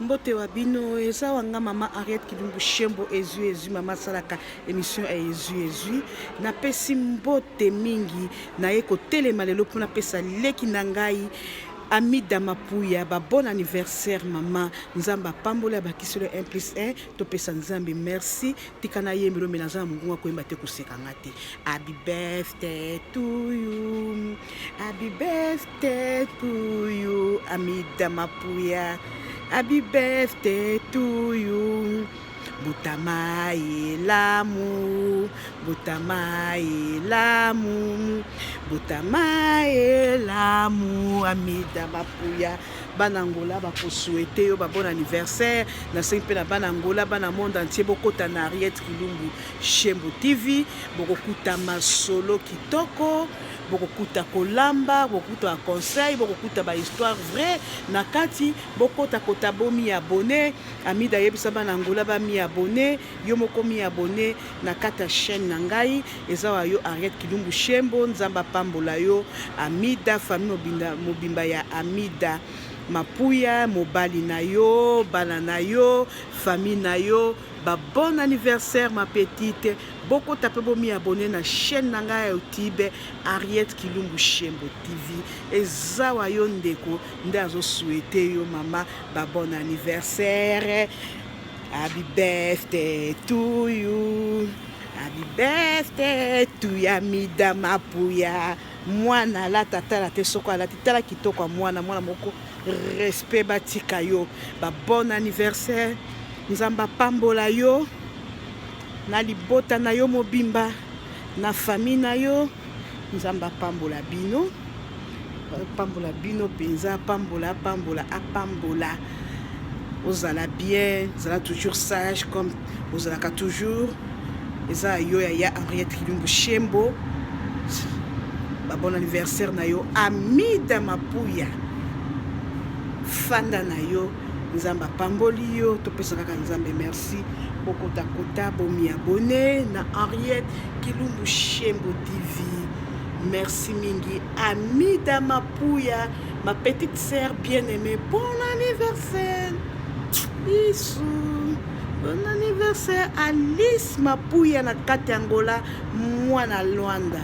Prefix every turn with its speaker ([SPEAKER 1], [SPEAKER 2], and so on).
[SPEAKER 1] Mbote wa bino, eza wa nga mama Henriette Kilumbu Shembo ezui ezui mama asalaka emission ya ezui ezui. Napesi mbote mingi naye kotelema lelo mpo napesa leki na ngai Amida Mapuya ba bon anniversaire mama. Nzambe apamboli abakisi lo 1 plus 1 topesa Nzambe merci. Tika nayembelo me naza na mongongo ya koyemba te koseka nga te. Happy birthday to you. Happy birthday to you, Amida Mapuya. Happy birthday to you. Botama elamu, botama elamu, botama elamu, Amida Mapuya. Bana Angola bakosouhaite yo ba bon anniversaire. Nasengi mpe na bana Angola, bana monde entier bokota na Harriet Kilumbu Shembo TV, bokokuta masolo kitoko. Bokokuta kolamba, bokokuta ba conseil, bokokuta ba histoire vrai na kati. Bokota kota bo mi abonner. Amida yebisa bana Angola ba mi abonner, yo moko mi abonner na kati ya chaine na ngai. Eza wa yo Harriet Kilumbu Shembo. Nzambe apambola yo Amida, famille mobinda, mobimba ya Amida Mapuya, mobali na yo, bana na yo, famille na yo. Ba bon anniversaire ma petite. Bokota pe bo mi abonner na chaine na ngai ya youtube Harriet Kilumbu Shembo TV. Eza wa yo ndeko nde azo souhaiter yo mama ba bon anniversaire. Happy birthday to you. Happy birthday to ya Mida Mapuya. Mwana alata tala te soko alati tala kitoko ya mwana mwana moko respect batika yo ba bon anniversaire. Nzambe apambola yo na libota na yo mobimba na famille na yo. Nzambe apambola bino, apambola bino mpenza, apambola, apambola, apambola. Ozala bien, ozala toujours sage comme ozalaka toujours. Eza yo ya ya Henriette Kilumbu Shembo. Ba bon anniversaire na yo Amida Mapuya. Fanda na yo, Nzambe apamboli yo, topesa kaka Nzambe merci. Bokota kota bomi abonné na Henriette Kilumbu Shembo TV. Merci mingi Amida Mapuya, ma petite sœur bien-aimée. Bon anniversaire. Bisous. Bon anniversaire Alice Mapuya na kati Angola, mwana Luanda.